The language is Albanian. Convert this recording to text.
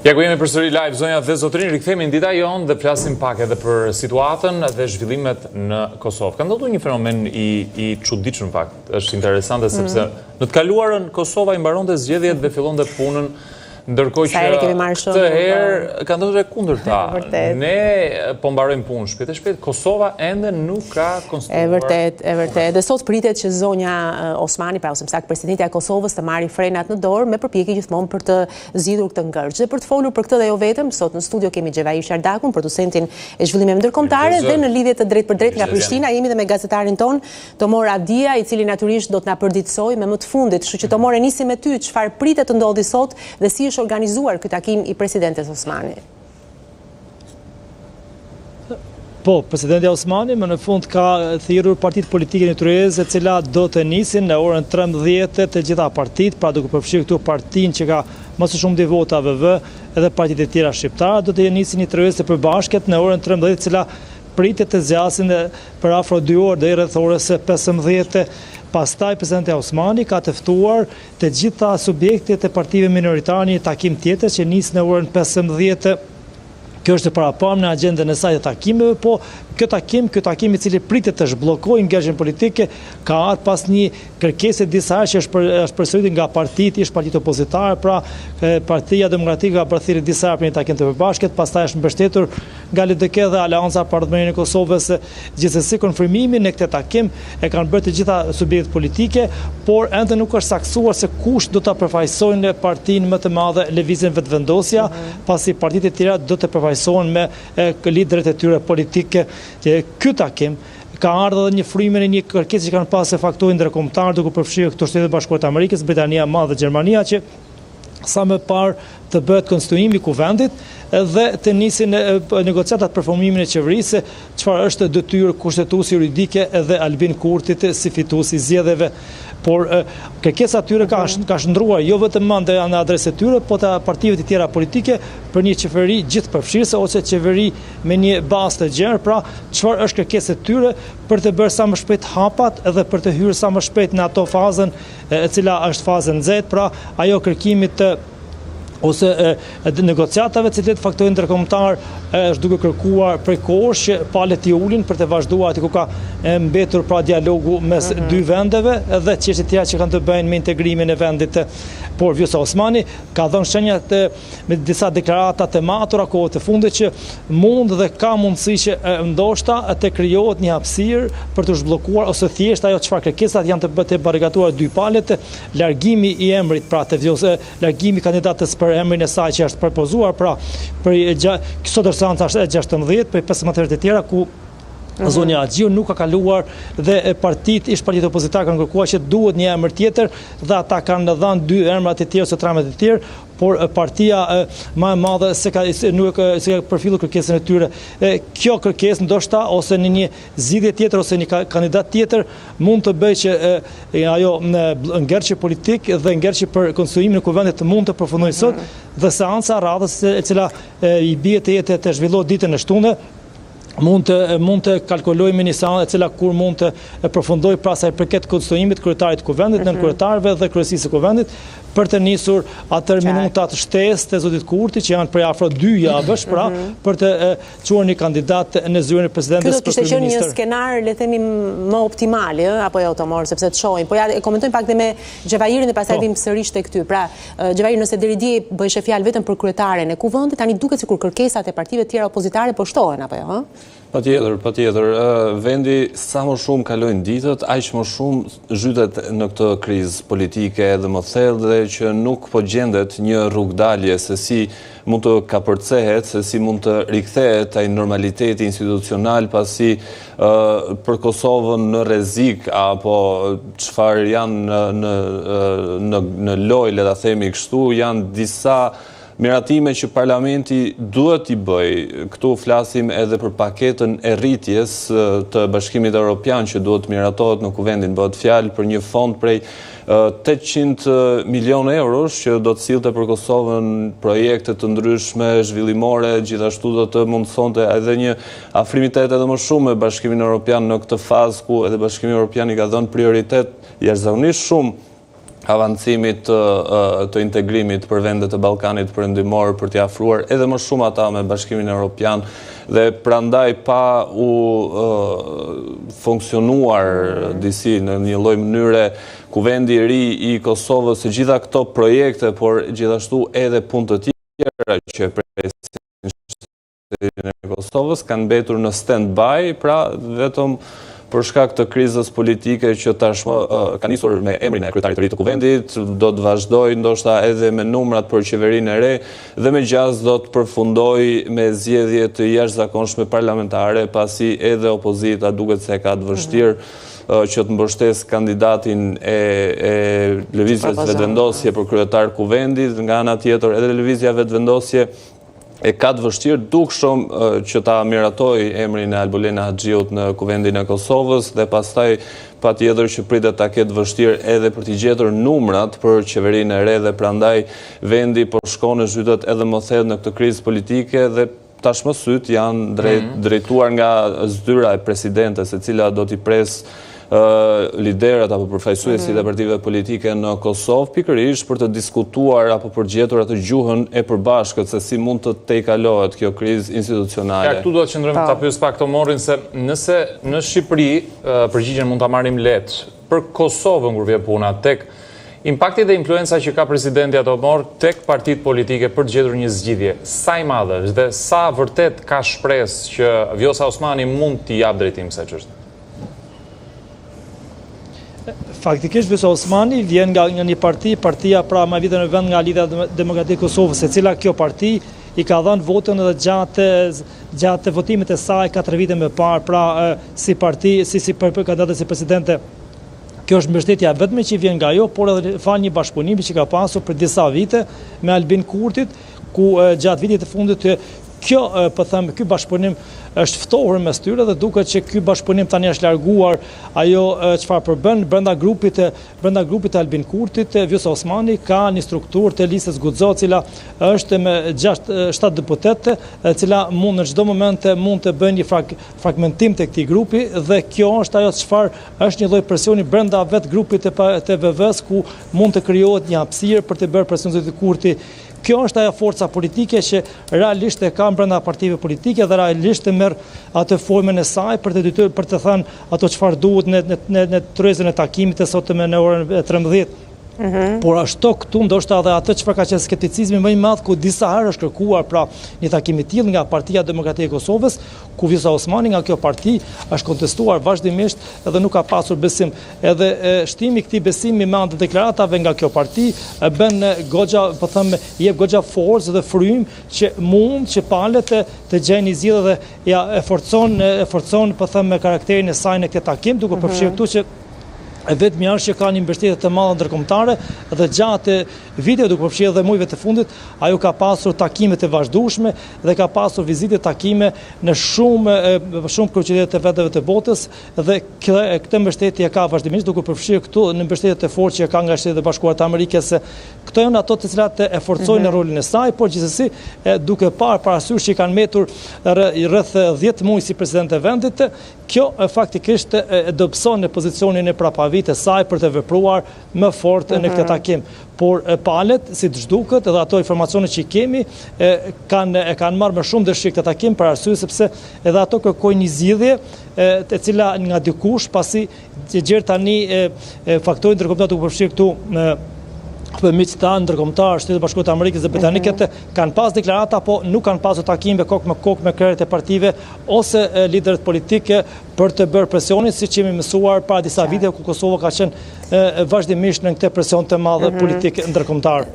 Ja ku jemi përsëri live zonja dhe zotërinj, rikthehemi në Dita Jonë dhe flasim pak edhe për situatën dhe zhvillimet në Kosovë. Ka ndodhur një fenomen i i çuditshëm në fakt. Është interesante sepse mm. në të kaluarën Kosova i mbaronte zgjedhjet dhe fillonte punën ndërkohë që këtë po. herë ka ndodhur e kundërta. Ne po mbarojmë punë shpejt e shpejt, Kosova ende nuk ka konstituuar. E vërtetë, e vërtetë. Dhe sot pritet që zonja Osmani, pra ose më saktë presidentja e Kosovës të marrë frenat në dorë me përpjekje gjithmonë për të zgjidhur këtë ngërç. Dhe për të folur për këtë dhe jo vetëm, sot në studio kemi Xhevahir Qardakun, producentin e zhvillimeve ndërkombëtare dhe në lidhje të drejtpërdrejtë nga Prishtina jemi dhe me gazetarin tonë Tomor Avdia, i cili natyrisht do të na përditësojë me më të fundit. Kështu që Tomor e nisim me ty, çfarë pritet të ndodhi sot dhe si është organizuar ky takim i presidentes Osmani? Po, presidentja Osmani më në fund ka thirrur partitë politike në tryezë e cila do të nisin në orën 13 të gjitha partitë, pra duke përfshirë këtu partinë që ka më së shumti vota VV edhe partitë e tjera shqiptare, do të nisin një tryezë të përbashkët në orën 13 e cila pritet të zgjasin për afro 2 orë deri rreth orës 15. Pastaj presidentja Osmani ka të ftuar të gjitha subjektet e partive minoritare një takim tjetër që nis në orën 15. Kjo është e paraparë në agjendën e saj të takimeve, po kjo takim, ky takim i cili pritet të zhbllokojë ngërçin politik, ka ardhur pas një kërkese disa herë që është për, është përsëritur nga partitë, ish partitë opozitare, pra Partia Demokratike ka bërë thirrje disa herë për një takim të përbashkët, pastaj është mbështetur nga LDK dhe Aleanca për Ardhmërinë e Kosovës. Gjithsesi konfirmimin në këtë takim e kanë bërë të gjitha subjektet politike, por ende nuk është saktësuar se kush do ta përfaqësojnë partinë më të madhe, Lëvizjen Vetëvendosja, pasi partitë e tjera do të përfaqësohen me liderët e tyre politikë. Ky takim ka ardhur edhe në frymën e një kërkese që kanë pasë faktori ndërkombëtar, duke përfshirë këtu Shtetet e Bashkuara të Amerikës, Britania e Madhe dhe Gjermania që sa më parë të bëhet konstituimi i kuvendit dhe të nisin negociatat për formimin e qeverisë, çfarë është detyrë kushtetuese juridike edhe Albin Kurtit si fitues i zgjedhjeve. Por kërkesa e tyre ka mhm. ka shndërruar jo vetëm mande në adresë të tyre, po të partive të tjera politike për një qeveri gjithëpërfshirëse ose qeveri me një bazë të gjerë, pra çfarë është kërkesa e tyre për të bërë sa më shpejt hapat dhe për të hyrë sa më shpejt në ato fazën e cila është fazë e nxehtë, pra ajo kërkimit të ose e, negociatave të cilat faktori ndërkombëtar është duke kërkuar prej kohësh që palët t'i ulin për të vazhduar aty ku ka mbetur pra dialogu mes mm -hmm. dy vendeve dhe çështjet tjera që kanë të bëjnë me integrimin e vendit. Por Vjosa Osmani ka dhënë shenja të me disa deklarata të matura kohët e fundit që mund dhe ka mundësi që ndoshta të krijohet një hapësirë për të zhbllokuar ose thjesht ajo çfarë kërkesat janë të të barrikaduar dy palët, largimi i emrit pra të Vjosës, largimi i kandidates për emrin e saj që është propozuar pra për sot është seanca e 16 për 15 herë të tjera ku mhm. Zonja Haxhiu nuk ka kaluar dhe partitë, ish partitë opozitare kanë kërkuar që duhet një emër tjetër dhe ata kanë dhënë dy emra të tjerë ose tre emra të tjerë, por partia më e madhe s'e ka nuk s'e ka përfillur kërkesën e tyre. Kjo kërkesë ndoshta ose në një zgjidhje tjetër ose një kandidat tjetër mund të bëjë që ajo në ngërçi politik dhe ngërçi për konstituimin e kuvendit mund të përfundojë sot dhe seanca e radhës e cila i bie të jetë të zhvillohet ditën e shtunë mund të mund të kalkulojmë me një seancë e cila kur mund të përfundojë pra sa i përket konstituimit kryetarit të kuvendit, mm -hmm. nënkryetarëve dhe kryesisë së kuvendit për të nisur atë minutat shtesë të zotit Kurti që janë prej afro dy javësh pra mm -hmm. për të çuar një kandidat në zyrën e presidentes për kryeministër. Ky do të kishte qenë një skenar, le të themi, më optimal, ë, apo jo Tomor, sepse të shohim. Po ja e komentojmë pak dhe me Xhevahirin dhe pastaj po. vim sërish tek ty. Pra, Xhevahir, nëse deri dje bëheshe fjalë vetëm për kryetaren e Kuvendit, tani duket sikur kërkesat e partive të tjera opozitare po shtohen apo jo, ë? Patjetër, patjetër. Vendi sa më shumë kalojnë ditët, aq më shumë zhytet në këtë krizë politike edhe më thellë dhe që nuk po gjendet një rrugëdalje se si mund të kapërcehet, se si mund të rikthehet ai normaliteti institucional pasi për Kosovën në rrezik apo çfarë janë në në në lojë, le ta themi kështu, janë disa miratime që parlamenti duhet t'i bëjë. Këtu flasim edhe për paketën e rritjes të Bashkimit Europian që duhet të miratohet në Kuvendin. Bëhet fjalë për një fond prej 800 milionë eurosh që do të sillte për Kosovën projekte të ndryshme zhvillimore, gjithashtu do të mundësonte edhe një afrimitet edhe më shumë me Bashkimin Europian në këtë fazë ku edhe Bashkimi Europian i ka dhënë prioritet jashtëzakonisht shumë. avancimit të, të integrimit për vendet e Ballkanit Perëndimor për t'i afruar edhe më shumë ata me Bashkimin Evropian dhe prandaj pa u funksionuar mhm. disi në një lloj mënyre Kuvendi i ri i Kosovës të gjitha këto projekte, por gjithashtu edhe punë të tjera që presin shtetin e Kosovës kanë mbetur në stand-by, pra vetëm për shkak të krizës politike që tashmë ka nisur me emrin e kryetarit të ri të Kuvendit, do të vazhdojë ndoshta edhe me numrat për qeverinë e re dhe me gjasë do të përfundojë me zgjedhje të jashtëzakonshme parlamentare, pasi edhe opozita duket se ka të vështirë që të mbështesë kandidatin e Lëvizjes Vetëvendosje për kryetar Kuvendit, nga ana tjetër edhe Lëvizja Vetëvendosje e ka të vështirë dukshëm që ta miratojë emrin e Albulena Haxhiut në Kuvendin e Kosovës dhe pastaj patjetër që pritet ta ketë vështirë edhe për t'i gjetur numrat për qeverinë e re dhe prandaj vendi po shkon e zhytet edhe më thellë në këtë krizë politike dhe tashmë sytë janë drejt, mhm. drejtuar nga zyra e presidentes e cila do t'i presë liderët apo përfaqësuesit e mhm. partive politike në Kosovë, pikërisht për të diskutuar apo për gjetur atë gjuhën e përbashkët se si mund të tejkalohet kjo krizë institucionale. Ja, këtu do të qëndrojmë ta pyes pak Tomorrin se nëse në Shqipëri përgjigjen mund ta marrim lehtë për Kosovën kur vjen puna tek impakti dhe influenca që ka presidentja Tomorr tek partitë politike për të gjetur një zgjidhje, sa i madh është dhe sa vërtet ka shpresë që Vjosa Osmani mund t'i japë drejtim kësaj çështje? Faktikisht Vjosa Osmani vjen nga një parti, partia pra më e vjetër në vend nga Lidhja Demokratike e Kosovës, e cila kjo parti i ka dhënë votën edhe gjatë gjatë votimit të saj 4 vite më parë, pra si parti, si si për, për kandidate si presidente. Kjo është mbështetja e vetme që vjen nga ajo, por edhe falë një bashkëpunimi që ka pasur për disa vite me Albin Kurtit, ku gjatë vitit të fundit kjo, po them, ky bashkëpunim është ftohur mes tyre dhe duket që ky bashkëpunim tani është larguar ajo çfarë përbën brenda grupit të brenda grupit të Albin Kurtit, Vjosa Osmani ka një strukturë të listës Guxo, e cila është me 6 7 deputetë, e cila mund në çdo moment mund të bëjë një frag, fragmentim të këtij grupi dhe kjo është ajo çfarë është një lloj presioni brenda vetë grupit të të VV-së ku mund të krijohet një hapësirë për të bërë presion zotit Kurti Kjo është ajo forca politike që realisht e ka brenda partive politike dhe realisht e merr atë formën e saj për të dytër, për të thënë ato çfarë duhet në në në, në tryezën e takimit të sotëm në orën e 13. Mm -hmm. Por ashtu këtu ndoshta edhe atë çfarë ka qenë skepticizmi më i madh ku disa herë është kërkuar pra një takim i tillë nga Partia Demokratike e Kosovës, ku Vjosa Osmani nga kjo parti është kontestuar vazhdimisht dhe nuk ka pasur besim. Edhe shtimi i këtij besimi me anë të deklaratave nga kjo parti e bën goxha, po them, jep goxha forcë dhe frymë që mund që palët të, të gjejnë një zgjidhje dhe ja e forcon e forcon po them me karakterin e saj në këtë takim, duke mhm. përfshirë këtu që e vetmja është që ka një mbështetje të madhe ndërkombëtare dhe gjatë viteve duke përfshirë edhe muajve të fundit, ajo ka pasur takime të vazhdueshme dhe ka pasur vizite takime në shumë shumë kryeqytete të vendeve të botës dhe këtë mbështetje e ka vazhdimisht duke përfshirë këtu në mbështetje të fortë që e ka nga Shtetet e Bashkuara të Amerikës. Këto janë ato të cilat e forcojnë mhm. rolin e saj, por gjithsesi duke parë parasysh që i kanë mbetur rreth 10 muaj si presidente e vendit, kjo faktikisht e dobëson në pozicionin e prapavijë të saj për të vepruar më fort në këtë mhm. takim. Por palët, siç duket, edhe ato informacione që i kemi, e kanë e kanë marrë me shumë dëshirë këtë takim për arsye sepse edhe ato kërkojnë një zgjidhje e cila nga dikush, pasi gjer tani faktori ndërkombëtar duke përfshirë këtu për miqtë tanë ndërkombëtar, Shtetet e Bashkuara të Amerikës dhe Britanikët mhm. kanë pas deklarata, po nuk kanë pasur takime kokë me kokë me krerët e partive ose liderët politikë për të bërë presionin, siç jemi mësuar para disa viteve ku Kosova ka qenë vazhdimisht në këtë presion të madh mhm. politik ndërkombëtar.